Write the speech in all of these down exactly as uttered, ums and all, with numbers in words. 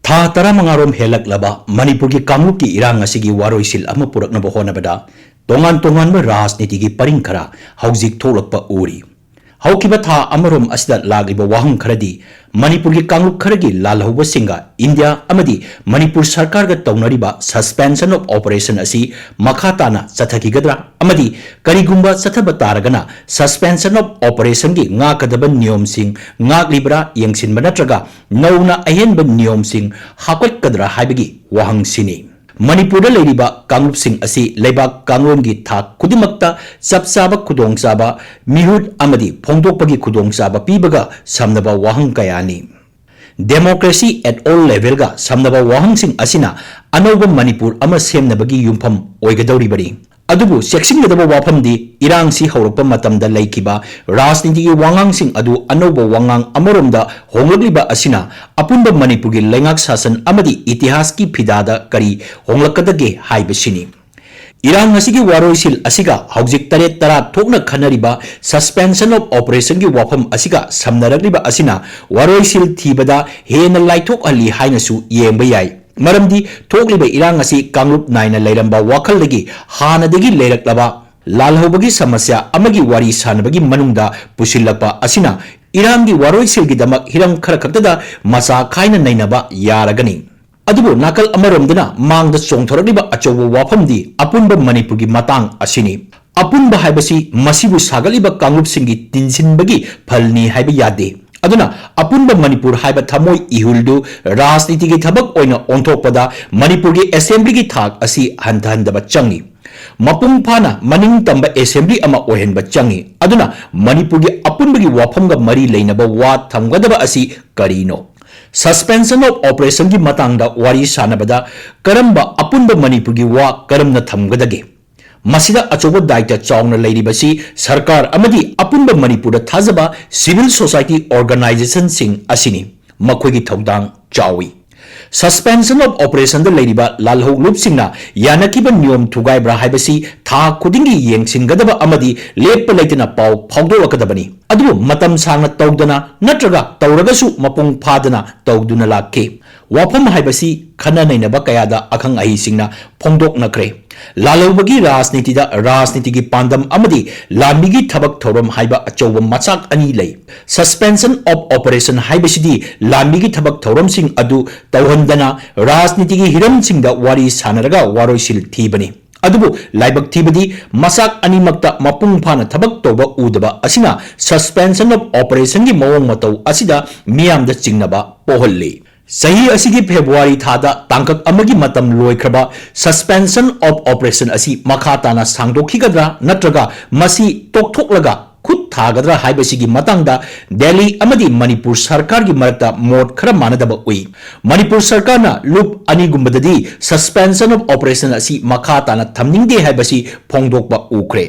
ꯊꯥ ꯇꯔꯥꯃꯉꯥ ꯔꯣꯝ ꯍꯦꯜꯂꯛꯂꯕ ꯃꯅꯤꯄꯨꯔꯒꯤ ꯀꯥꯡꯂꯨꯞꯀꯤ ꯏꯔꯥꯡ ꯑꯁꯤꯒꯤ ꯋꯥꯔꯣꯏꯁꯤꯜ ꯑꯃ ꯄꯨꯔꯛꯅꯕ ꯍꯣꯠꯅꯕꯗ ꯇꯣꯉꯥꯟ ꯇꯣꯉꯥꯟꯕ ꯔꯥꯖꯅꯤꯇꯤꯒꯤ ꯄꯔꯤꯡ ꯈꯔ ꯍꯧꯖꯤꯛ ꯊꯣꯛꯂꯛꯄ ꯎꯔꯤ꯫ ꯍꯧꯈꯤꯕ ꯊꯥ ꯑꯃꯔꯣꯝ ꯑꯁꯤꯗ ꯂꯥꯛꯂꯤꯕ ꯋꯥꯍꯪ ꯈꯔꯗꯤ ꯃꯅꯤꯄꯨꯔꯒꯤ ꯀꯥꯡꯂꯨꯞ ꯈꯔꯒꯤ ꯂꯥꯜꯍꯧꯕꯁꯤꯡꯒ ꯏꯟꯗꯤꯌꯥ ꯑꯃꯗꯤ ꯃꯅꯤꯄꯨꯔ ꯁꯔꯀꯥꯔꯒ ꯇꯧꯅꯔꯤꯕ suspension of operation ꯑꯁꯤ ꯃꯈꯥ ꯇꯥꯅ ꯆꯠꯊꯈꯤꯒꯗ꯭ꯔꯥ ꯑꯃꯗꯤ ꯀꯔꯤꯒꯨꯝꯕ ꯆꯠꯊꯕ ꯇꯥꯔꯒꯅ suspension of operationꯒꯤ ꯉꯥꯛꯀꯗꯕ ꯅꯤꯌꯣꯝꯁꯤꯡ ꯉꯥꯛꯂꯤꯕ꯭ꯔꯥ ꯌꯦꯡꯁꯤꯟꯕ ꯅꯠꯇ꯭ꯔꯒ ꯅꯧꯅ ꯑꯍꯦꯟꯕ ꯅꯤꯌꯣꯝꯁꯤꯡ ꯍꯥꯞꯀꯠꯀꯗ꯭ꯔꯥ ꯍꯥꯏꯕꯒꯤ ꯋꯥꯍꯪꯁꯤꯅꯤ꯫ ꯃꯅꯤꯄꯨꯔꯗ ꯂꯩꯔꯤꯕ ꯀꯥꯡꯂꯨꯞꯁꯤꯡ ꯑꯁꯤ ꯂꯩꯕꯥꯛ ꯀꯥꯡꯂꯣꯟꯒꯤ ꯊꯥꯛ ꯈꯨꯗꯤꯡꯃꯛꯇ ꯆꯞ ꯆꯥꯕ ꯈꯨꯗꯣꯡꯆꯥꯕ, ꯃꯤꯍꯨꯠ ꯑꯃꯗꯤ ꯐꯣꯡꯗꯣꯛꯄꯒꯤ ꯈꯨꯗꯣꯡꯆꯥꯕ ꯄꯤꯕꯒ ꯁꯝꯅꯕ ꯋꯥꯍꯪ ꯀꯌꯥꯅꯤ꯫ Democracy at all levelꯒ ꯁꯝꯅꯕ ꯋꯥꯍꯪꯁꯤꯡ ꯑꯁꯤꯅ ꯑꯅꯧꯕ ꯃꯅꯤꯄꯨꯔ ꯑꯃ ꯁꯦꯝꯅꯕꯒꯤ ꯌꯨꯝꯐꯝ ꯑꯣꯏꯒꯗꯧꯔꯤꯕꯅꯤ꯫ ꯑꯗꯨꯕꯨ ꯆꯦꯛꯁꯤꯟꯒꯗꯕ ꯋꯥꯐꯝꯗꯤ ꯏꯔꯥꯡꯁꯤ ꯍꯧꯔꯛꯄ ꯃꯇꯝꯗ ꯂꯩꯈꯤꯕ ꯔꯥꯖꯅꯤꯇꯤꯒꯤ ꯋꯥꯉꯥꯡꯁꯤꯡ ꯑꯗꯨ ꯑꯅꯧꯕ ꯋꯥꯉꯥꯡ ꯑꯃꯔꯣꯝꯗ ꯍꯣꯡꯂꯛꯂꯤꯕ ꯑꯁꯤꯅ ꯑꯄꯨꯟꯕ ꯃꯅꯤꯄꯨꯔꯒꯤ ꯂꯩꯉꯥꯛ ꯁꯥꯁꯟ ꯑꯃꯗꯤ ꯏꯇꯤꯍꯥꯁꯀꯤ ꯐꯤꯗꯥꯗ ꯀꯔꯤ ꯍꯣꯡꯂꯛꯀꯗꯒꯦ ꯍꯥꯏꯕꯁꯤꯅꯤ꯫ ꯏꯔꯥꯡ ꯑꯁꯤꯒꯤ ꯋꯥꯔꯣꯏꯁꯤꯜ ꯑꯁꯤꯒ ꯍꯧꯖꯤꯛ ꯇꯔꯦꯠ ꯇꯔꯥ ꯊꯣꯛꯅ ꯈꯟꯅꯔꯤꯕ suspension of operationꯒꯤ ꯋꯥꯐꯝ ꯑꯁꯤꯒ ꯁꯝꯅꯔꯛꯂꯤꯕ ꯑꯁꯤꯅ ꯋꯥꯔꯣꯏꯁꯤꯜ ꯊꯤꯕꯗ ꯍꯦꯟꯅ ꯂꯥꯏꯊꯣꯛꯍꯜꯂꯤ ꯍꯥꯏꯅꯁꯨ ꯌꯦꯡꯕ ꯌꯥꯏ꯫ ꯃꯔꯝꯗꯤ ꯊꯣꯛꯂꯤꯕ ꯏꯔꯥꯡ ꯑꯁꯤ ꯀꯥꯡꯂꯨꯞ ꯅꯥꯏꯅ ꯂꯩꯔꯝꯕ ꯋꯥꯈꯜꯗꯒꯤ ꯍꯥꯟꯅꯗꯒꯤ ꯂꯩꯔꯛꯂꯕ ꯂꯥꯜꯍꯧꯕꯒꯤ ꯁꯃꯁ꯭ꯌꯥ ꯑꯃꯒꯤ ꯋꯥꯔꯤ ꯁꯥꯅꯕꯒꯤ ꯃꯅꯨꯡꯗ ꯄꯨꯁꯤꯜꯂꯛꯄ ꯑꯁꯤꯅ ꯏꯔꯥꯡꯒꯤ ꯋꯥꯔꯣꯏꯁꯤꯜꯒꯤꯗꯃꯛ ꯍꯤꯔꯝ ꯈꯔ ꯈꯛꯇꯗ ꯃꯆꯥ ꯈꯥꯏꯅ ꯅꯩꯅꯕ ꯌꯥꯔꯒꯅꯤ꯫ ꯑꯗꯨꯕꯨ ꯅꯥꯀꯜ ꯑꯃꯔꯣꯝꯗꯅ ꯃꯥꯡꯗ ꯆꯣꯡꯊꯣꯔꯛꯂꯤꯕ ꯑꯆꯧꯕ ꯋꯥꯐꯝꯗꯤ ꯑꯄꯨꯟꯕ ꯃꯅꯤꯄꯨꯔꯒꯤ ꯃꯇꯥꯡ ꯑꯁꯤꯅꯤ꯫ ꯑꯄꯨꯟꯕ ꯍꯥꯏꯕꯁꯤ ꯃꯁꯤꯕꯨ ꯁꯥꯒꯠꯂꯤꯕ ꯀꯥꯡꯂꯨꯞꯁꯤꯡꯒꯤ ꯇꯤꯟꯁꯤꯟꯕꯒꯤ ꯐꯜꯅꯤ ꯍꯥꯏꯕ ꯌꯥꯗꯦ꯫ ꯑꯗꯨꯅ ꯑꯄꯨꯟꯕ ꯃꯅꯤꯄꯨꯔ ꯍꯥꯏꯕ ꯊꯃꯣꯏ ꯏꯍꯨꯜꯗꯨ ꯔꯥꯖꯅꯤꯇꯤꯒꯤ ꯊꯕꯛ ꯑꯣꯏꯅ ꯑꯣꯟꯊꯣꯛꯄꯗ ꯃꯅꯤꯄꯨꯔꯒꯤ assemblyꯒꯤ ꯊꯥꯛ ꯑꯁꯤ ꯍꯟꯊꯍꯟꯗꯕ ꯆꯪꯏ꯫ ꯃꯄꯨꯡ ꯐꯥꯅ ꯃꯅꯤꯡ ꯇꯝꯕ assembly ꯑꯃ ꯑꯣꯏꯍꯟꯕ ꯆꯪꯏ꯫ ꯑꯗꯨꯅ ꯃꯅꯤꯄꯨꯔꯒꯤ ꯑꯄꯨꯟꯕꯒꯤ ꯋꯥꯐꯝꯒ ꯃꯔꯤ ꯂꯩꯅꯕ ꯋꯥ ꯊꯝꯒꯗꯕ ꯑꯁꯤ ꯀꯔꯤꯅꯣ? Suspension of operationꯒꯤ ꯃꯇꯥꯡꯗ ꯋꯥꯔꯤ ꯁꯥꯅꯕꯗ ꯀꯔꯝꯕ ꯑꯄꯨꯟꯕ ꯃꯅꯤꯄꯨꯔꯒꯤ ꯋꯥ ꯀꯔꯝꯅ ꯊꯝꯒꯗꯒꯦ? ꯃꯁꯤꯗ ꯑꯆꯧꯕ ꯗꯥꯏꯇ ꯆꯥꯎꯅ ꯂꯩꯔꯤꯕꯁꯤ ꯁꯔꯀꯥꯔ ꯑꯃꯗꯤ ꯑꯄꯨꯟꯕ ꯃꯅꯤꯄꯨꯔꯗ ꯊꯥꯖꯕ civil society organizationꯁꯤꯡ ꯑꯁꯤꯅꯤ꯫ ꯃꯈꯣꯏꯒꯤ ꯊꯧꯗꯥꯡ ꯆꯥꯎꯏ꯫ Suspension of Operationꯗ ꯂꯩꯔꯤꯕ ꯂꯥꯜꯍꯧ ꯂꯨꯞꯁꯤꯡꯅ ꯌꯥꯅꯈꯤꯕ ꯅꯤꯌꯣꯝ ꯊꯨꯒꯥꯏꯕ꯭ꯔꯥ ꯍꯥꯏꯕꯁꯤ ꯊꯥ ꯈꯨꯗꯤꯡꯒꯤ ꯌꯦꯡꯁꯤꯟꯒꯗꯕ ꯑꯃꯗꯤ ꯂꯦꯞꯄ ꯂꯩꯇꯅ ꯄꯥꯎ ꯐꯥꯎꯗꯣꯛꯂꯛꯀꯗꯕꯅꯤ꯫ ꯑꯗꯨꯕꯨ ꯃꯇꯝ ꯁꯥꯡꯅ ꯇꯧꯗꯅ ꯅꯠꯇ꯭ꯔꯒ ꯇꯧꯔꯒꯁꯨ ꯃꯄꯨꯡ ꯐꯥꯗꯅ ꯇꯧꯗꯨꯅ ꯂꯥꯛꯈꯤ꯫ ꯋꯥꯐꯝ ꯍꯥꯏꯕꯁꯤ ꯈꯟꯅ ꯅꯩꯅꯕ ꯀꯌꯥꯗ ꯑꯈꯪ ꯑꯍꯩꯁꯤꯡꯅ ꯐꯣꯡꯗꯣꯛꯅꯈ꯭ꯔꯦ꯫ ꯂꯥꯜꯍꯧꯕꯒꯤ ꯔꯥꯖꯅꯤꯇꯤꯗ ꯔꯥꯖꯅꯤꯇꯤꯒꯤ ꯄꯥꯟꯗꯝ ꯑꯃꯗꯤ ꯂꯥꯟꯃꯤꯒꯤ ꯊꯕꯛ ꯊꯧꯔꯝ ꯍꯥꯏꯕ ꯑꯆꯧꯕ ꯃꯆꯥꯛ ꯑꯅꯤ ꯂꯩ꯫ Suspension of Operation ꯍꯥꯏꯕꯁꯤꯗꯤ ꯂꯥꯟꯃꯤꯒꯤ ꯊꯕꯛ ꯊꯧꯔꯝꯁꯤꯡ ꯑꯗꯨ ꯇꯧꯍꯟꯗꯅ ꯔꯥꯖꯅꯤꯇꯤꯒꯤ ꯍꯤꯔꯝꯁꯤꯡꯗ ꯋꯥꯔꯤ ꯁꯥꯟꯅꯔꯒ ꯋꯥꯔꯣꯏꯁꯤꯜ ꯊꯤꯕꯅꯤ꯫ ꯑꯗꯨꯕꯨ ꯂꯥꯏꯕꯛ ꯊꯤꯕꯗꯤ ꯃꯆꯥꯛ ꯑꯅꯤꯃꯛꯇ ꯃꯄꯨꯡ ꯐꯥꯅ ꯊꯕꯛ ꯇꯧꯕ ꯎꯗꯕ ꯑꯁꯤꯅ Suspension of Operationꯒꯤ ꯃꯑꯣꯡ ꯃꯇꯧ ꯑꯁꯤꯗ ꯃꯤꯌꯥꯝꯗ ꯆꯤꯡꯅꯕ ꯄꯣꯛꯍꯜꯂꯤ꯫ ꯆꯍꯤ ꯑꯁꯤꯒꯤ ꯐꯦꯕ꯭ꯔꯨꯋꯥꯔꯤ ꯊꯥꯗ ꯇꯥꯡꯀꯛ ꯑꯃꯒꯤ ꯃꯇꯝ ꯂꯣꯏꯈ꯭ꯔꯕ Suspension of Operation ꯑꯁꯤ ꯃꯈꯥ ꯇꯥꯅ ꯁꯥꯡꯗꯣꯛꯈꯤꯒꯗ꯭ꯔꯥ ꯅꯠꯇ꯭ꯔꯒ ꯃꯁꯤ ꯇꯣꯛꯊꯣꯛꯂꯒ ꯈꯨꯠ ꯊꯥꯒꯗ꯭ꯔꯥ ꯍꯥꯏꯕꯁꯤꯒꯤ ꯃꯇꯥꯡꯗ ꯗꯦꯜꯂꯤ ꯑꯃꯗꯤ ꯃꯅꯤꯄꯨꯔ ꯁꯔꯀꯥꯔꯒꯤ ꯃꯔꯛꯇ ꯃꯣꯠ ꯈꯔ ꯃꯥꯟꯅꯗꯕ ꯎꯏ꯫ ꯃꯅꯤꯄꯨꯔ ꯁꯔꯀꯥꯔꯅ ꯂꯨꯞ ꯑꯅꯤꯒꯨꯝꯕꯗꯗꯤ Suspension of Operation ꯑꯁꯤ ꯃꯈꯥ ꯇꯥꯅ ꯊꯝꯅꯤꯡꯗꯦ ꯍꯥꯏꯕꯁꯤ ꯐꯣꯡꯗꯣꯛꯄ ꯎꯈ꯭ꯔꯦ꯫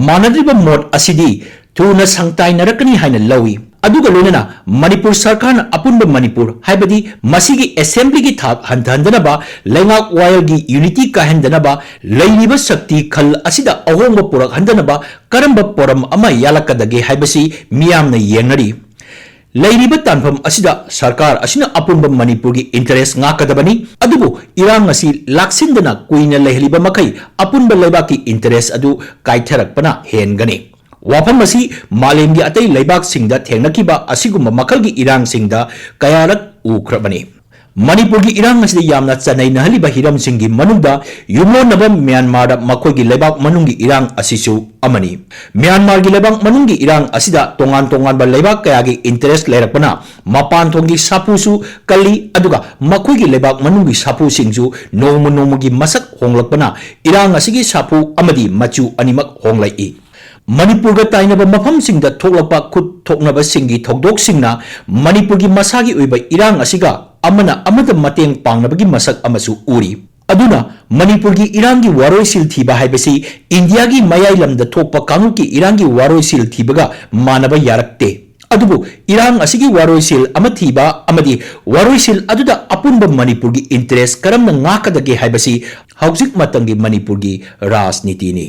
ꯃꯥꯟꯅꯗ꯭ꯔꯤꯕ ꯃꯣꯠ ꯑꯁꯤꯗꯤ ꯊꯨꯅ ꯁꯪꯇꯥꯏꯅꯔꯛꯀꯅꯤ ꯍꯥꯏꯅ ꯂꯧꯏ꯫ ꯑꯗꯨꯒ ꯂꯣꯏꯅꯅ ꯃꯅꯤꯄꯨꯔ ꯁꯔꯀꯥꯔꯅ ꯑꯄꯨꯟꯕ ꯃꯅꯤꯄꯨꯔ, ꯍꯥꯏꯕꯗꯤ ꯃꯁꯤꯒꯤ assemblyꯒꯤ ꯊꯥꯛ ꯍꯟꯊꯍꯟꯗꯅꯕ, ꯂꯩꯉꯥꯛ ꯋꯥꯌꯦꯜꯒꯤ unity ꯀꯥꯏꯍꯟꯗꯅꯕ, ꯂꯩꯔꯤꯕ ꯁꯛꯇꯤ ꯈꯜ ꯑꯁꯤꯗ ꯑꯍꯣꯡꯕ ꯄꯨꯔꯛꯍꯟꯗꯅꯕ ꯀꯔꯝꯕ ꯄꯣꯔꯝ ꯑꯃ ꯌꯥꯜꯂꯛꯀꯗꯒꯦ ꯍꯥꯏꯕꯁꯤ ꯃꯤꯌꯥꯝꯅ ꯌꯦꯡꯅꯔꯤ꯫ ꯂꯩꯔꯤꯕ ꯇꯥꯟꯐꯝ ꯑꯁꯤꯗ ꯁꯔꯀꯥꯔ ꯑꯁꯤꯅ ꯑꯄꯨꯟꯕ ꯃꯅꯤꯄꯨꯔꯒꯤ interest ꯉꯥꯛꯀꯗꯕꯅꯤ꯫ ꯑꯗꯨꯕꯨ ꯏꯔꯥꯡ ꯑꯁꯤ ꯂꯥꯛꯁꯤꯟꯗꯅ ꯀꯨꯏꯅ ꯂꯩꯍꯜꯂꯤꯕ ꯃꯈꯩ ꯑꯄꯨꯟꯕ ꯂꯩꯕꯥꯛꯀꯤ interest ꯑꯗꯨ ꯀꯥꯏꯊꯔꯛꯄꯅ ꯍꯦꯟꯒꯅꯤ꯫ ꯋꯥꯐꯝ ꯑꯁꯤ ꯃꯥꯂꯦꯝꯒꯤ ꯑꯇꯩ ꯂꯩꯕꯥꯛꯁꯤꯡꯗ ꯊꯦꯡꯅꯈꯤꯕ ꯑꯁꯤꯒꯨꯝꯕ ꯃꯈꯜꯒꯤ ꯏꯔꯥꯡꯁꯤꯡꯗ ꯀꯌꯥꯔꯛ ꯎꯈ꯭ꯔꯕꯅꯤ꯫ ꯃꯅꯤꯄꯨꯔꯒꯤ ꯏꯔꯥꯡ ꯑꯁꯤꯗ ꯌꯥꯝꯅ ꯆꯅꯩꯅꯍꯜꯂꯤꯕ ꯍꯤꯔꯝꯁꯤꯡꯒꯤ ꯃꯅꯨꯡꯗ ꯌꯨꯝꯂꯣꯟꯅꯕ ꯃ꯭ꯌꯥꯟꯃꯥꯔꯗ ꯃꯈꯣꯏꯒꯤ ꯂꯩꯕꯥꯛ ꯃꯅꯨꯡꯒꯤ ꯏꯔꯥꯡ ꯑꯁꯤꯁꯨ ꯑꯃꯅꯤ꯫ ꯃ꯭ꯌꯥꯟꯃꯥꯔꯒꯤ ꯂꯩꯕꯥꯛ ꯃꯅꯨꯡꯒꯤ ꯏꯔꯥꯡ ꯑꯁꯤꯗ ꯇꯣꯉꯥꯟ ꯇꯣꯉꯥꯟꯕ ꯂꯩꯕꯥꯛ ꯀꯌꯥꯒꯤ interest ꯂꯩꯔꯛꯄꯅ ꯃꯄꯥꯟ ꯊꯣꯡꯒꯤ ꯁꯥꯐꯨꯁꯨ ꯀꯜꯂꯤ, ꯑꯗꯨꯒ ꯃꯈꯣꯏꯒꯤ ꯂꯩꯕꯥꯛ ꯃꯅꯨꯡꯒꯤ ꯁꯥꯐꯨꯁꯤꯡꯁꯨ ꯅꯣꯡꯃ ꯅꯣꯡꯃꯒꯤ ꯃꯁꯛ ꯍꯣꯡꯂꯛꯄꯅ ꯏꯔꯥꯡ ꯑꯁꯤꯒꯤ ꯁꯥꯐꯨ ꯑꯃꯗꯤ ꯃꯆꯨ ꯑꯅꯤꯃꯛ ꯍꯣꯡꯂꯛꯏ꯫ ꯃꯅꯤꯄꯨꯔꯒ ꯇꯥꯏꯅꯕ ꯃꯐꯝꯁꯤꯡꯗ ꯊꯣꯛꯂꯛꯄ ꯈꯨꯠ ꯊꯣꯛꯅꯕꯁꯤꯡꯒꯤ ꯊꯧꯗꯣꯛꯁꯤꯡꯅ ꯃꯅꯤꯄꯨꯔꯒꯤ ꯃꯁꯥꯒꯤ ꯑꯣꯏꯕ ꯏꯔꯥꯡ ꯑꯁꯤꯒ ꯑꯃꯅ ꯑꯃꯗ ꯃꯇꯦꯡ ꯄꯥꯡꯅꯕꯒꯤ ꯃꯁꯛ ꯑꯃꯁꯨ ꯎꯔꯤ꯫ ꯑꯗꯨꯅ ꯃꯅꯤꯄꯨꯔꯒꯤ ꯏꯔꯥꯡꯒꯤ ꯋꯥꯔꯣꯏꯁꯤꯜ ꯊꯤꯕ ꯍꯥꯏꯕꯁꯤ ꯏꯟꯗꯤꯌꯥꯒꯤ ꯃꯌꯥꯏ ꯂꯝꯗ ꯊꯣꯛꯄ ꯀꯥꯡꯂꯨꯞꯀꯤ ꯏꯔꯥꯡꯒꯤ ꯋꯥꯔꯣꯏꯁꯤꯜ ꯊꯤꯕꯒ ꯃꯥꯟꯅꯕ ꯌꯥꯔꯛꯇꯦ꯫ ꯑꯗꯨꯕꯨ ꯏꯔꯥꯡ ꯑꯁꯤꯒꯤ ꯋꯥꯔꯣꯏꯁꯤꯜ ꯑꯃ ꯊꯤꯕ ꯑꯃꯗꯤ ꯋꯥꯔꯣꯏꯁꯤꯜ ꯑꯗꯨꯗ ꯑꯄꯨꯟꯕ ꯃꯅꯤꯄꯨꯔꯒꯤ interest ꯀꯔꯝꯅ ꯉꯥꯛꯀꯗꯒꯦ ꯍꯥꯏꯕꯁꯤ ꯍꯧꯖꯤꯛ ꯃꯇꯝꯒꯤ ꯃꯅꯤꯄꯨꯔꯒꯤ ꯔꯥꯖꯅꯤꯇꯤꯅꯤ꯫